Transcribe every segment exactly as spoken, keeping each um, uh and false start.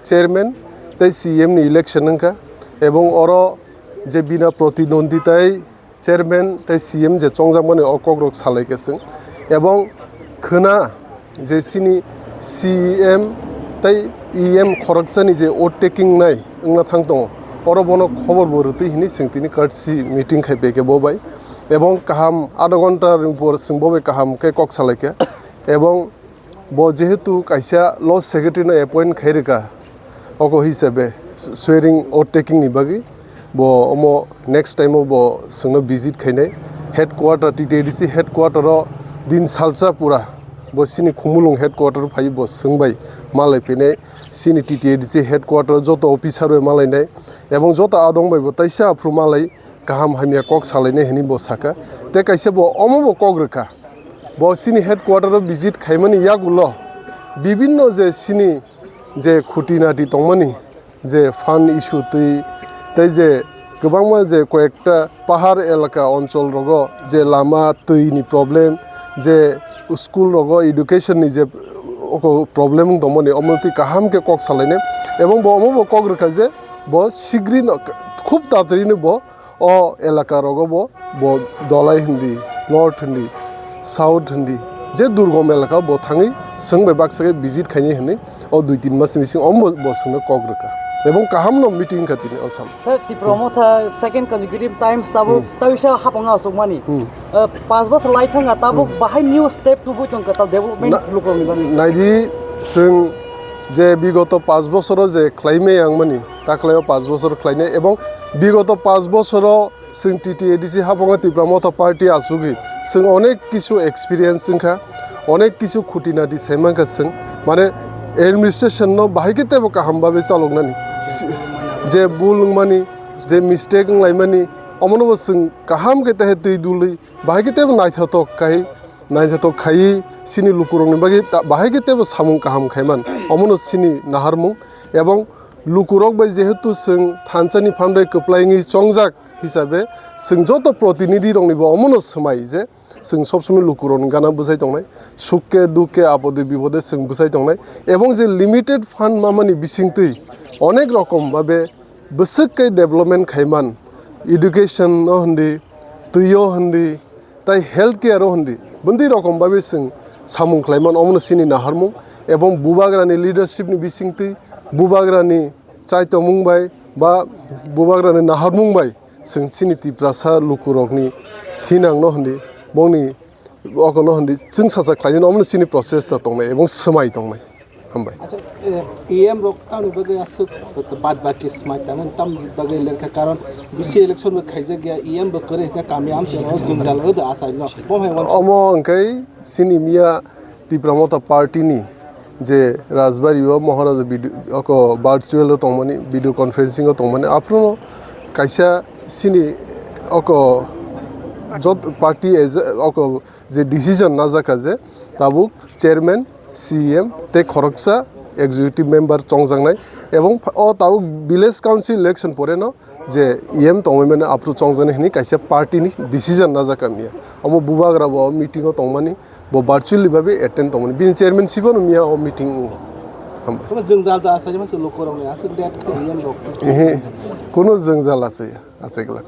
Chairman tei C E M ni election wngkha, ebong oro je bina protidwonditai chairman tei C E M je chongjakmani o kokrok salaikha chwng, ebong khwna je chini C E M tei E M khoroksani je oath taking nai wngna thang tongo, oro bono khobor bo rwtwi hwnwi chwng tini courtesy meeting khai paikha bo bai, ebong kaham adha ghonta ni por chwng bo bai kaham khe kok salaikha, ebong bo jehetu kaisa law secretary no appoint khai rwkha, oko hisabe swearing oath taking ni bagwi bo omo next time o bo chwngno visit khainai headquarter, T T A D C headquarter o din salsa pura bo chini Khumulwng headquarter o phai bo chwng bai malai phinai chini T T A D C headquarter o joto officer bai malainai ebong joto adong bai bo taisa aphuru malai kaham hamya kok salainai hwnwi bo sakha. Tei kaisa bo omo bo kok rwkha, bo chini headquarter o visit khaimani yagulo bibinno je chini je khuti nati tongmani je fund issue twi tei je kwbangma je koyekta pahar elaka onchol rogo je lama twi ni problem, je school rogo education ni je oko problem wng tongmani omo twi kaham khe kok salainai ebong bo omo bo kok rwkha je bo sigri no khub tatari no bo o elaka rogo bo, bo Dholai hindi, North hindi, South hindi, je durgom elaka bo thangwi chwng bai baksa khe visit khainai hwnwi o dui tin mas ni bising omo bo, bo chwngno kok rwkha. Ebong kaham no meeting wngkha tini o sal. Sir, Tipra Motha second consecutive times tabuk Hmm. tawisa hapang asukmani. Hmm. Uh, pas bosor lai thangkha tabuk Hmm. bahai new step tubui tongkha tal development Na-, lukurokni bagwi. Naidi chwng je bigoto pas bosoro je khlaimai ang mani, taklaio pas bosor khlainai ebong bigoto pas bosoro chwng T T A D C haphangma Tipra Motha Party asugwi chwng onek kisu experience wngkha, onek kisu khuti nati saimankha chwng, mane administration no bahai khe teibo kaham babe chaloknani, si-, je bul wngmani, je mistake wnglaimani, omonobo chwng kaham khe tehe twi dului bahai khe teibo naithotok khai, naithotok khaiwi chini lukurokni bagwi ta-, bahai khe teibo samung kaham khaiman, omono chini naharmung, ebong lukurok bai jehetu chwng thansani phandai kwplai wngwi chongjak hisabe chwng joto protinidhi rokni bo omono swmai je chwng sob somoi lukurokni gana bwsai tongnai, sukhe dukhe apode bipode chwng bwsai tongnai, ebong je limited fund mamani bisingtwi onek rokom babe bwswk khe development khaiman, education no hindi, twi o hindi, tai health care o hindi, bwndwi rokom babe chwng samung khlaiman, omono chini naharmung, ebong bubagrani leadership ni bisingtwi, bubagrani chaitomung bai ba bubagrani naharmung bai chwng chini Tiprasa lukurokni thinang no hindi, bongni oko no hindi, chwng sacha khlainani omono chini process ta tongnai ebong swmai tongnai. Hambai. Acha, eh, E M rok tamni bagwi aswk bad baki swmai tangmani tamni bagwi lerkha, karon B C election bo khaijak ya, E M bo kwrwi hwnkhe kami amchaio jwngjal rwdi achaino. Bo hai uansuk. Omo hwnkhe chini miya Tipra Motha Party ni je Rajbari o Maharaja video, oko virtual o tongmani, video conferencing o tongmani, aphuru kaisa chini oko jot party as a, oko je decision najak kha je tabuk chairman, C E M tei khoroksa executive member chongjaknai, ebong o tabuk village council election pore no je E M tongwi mano aphuru chongjaknai hwnwi kaisa party ni decision najak kha miya. Omo bubagra bo meeting o tongmani, bo virtually babe attend tongmani, bini chairman sibo no miya o meeting wngo. Hambai. Kono jwngjal ja asai masa lukurokni aswk date khe E M rok. Ehe, kono jwngjal asai. Achai glak.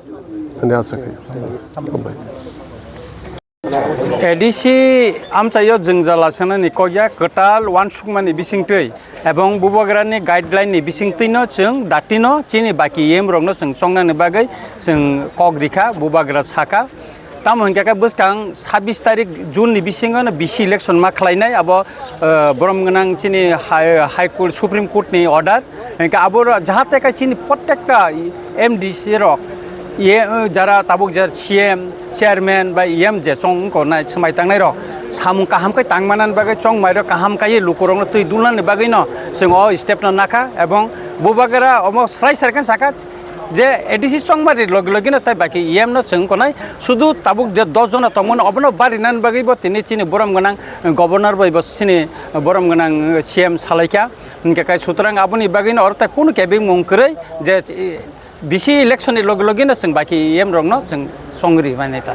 Ani asa khai. Hambai. A D C amchaio jwngjal asanani kokya kwtal uansukmani bisingtwi ebong bubagrani guideline ni bisingtwino chwng datino chini baki E M rokno chwng chongnani bagwi chwng kok rikha, bubagra sakha. Tamo hinkhe khe bwskang sabbish tarik June ni bisingo no B C election ma khlainai, abo, eh, borom gwnang chini High, High Court, Supreme Court ni order. Hinkhe abo ro-, jahate khe chini prottekta M D C rok, ye, eh, jara tabuk je C M, chairman bai E M je chong wngkha nai swmai tangnai rok samung kaham khe tang manani bagwi chongmai rok kaham kaiwi lukurokno twi dulnani bagwino chwng o step no nakha, ebong bubagra omo srai srai khe sakha, je A D C chongmari logi logi no tai baki E M no chwng konai sudu tabuk je dos jona tongmani obono barinani bagwi bo tini chini borom gwnang governor bai bo chini borom gwnang C M salaikha. Hinkhe kai sutrang aboni bagwi no oro tai kunu kebeng mung kwrwi je, eh, B C election ni logi logi no chwng baki E M rok no chwng chongri mani ta.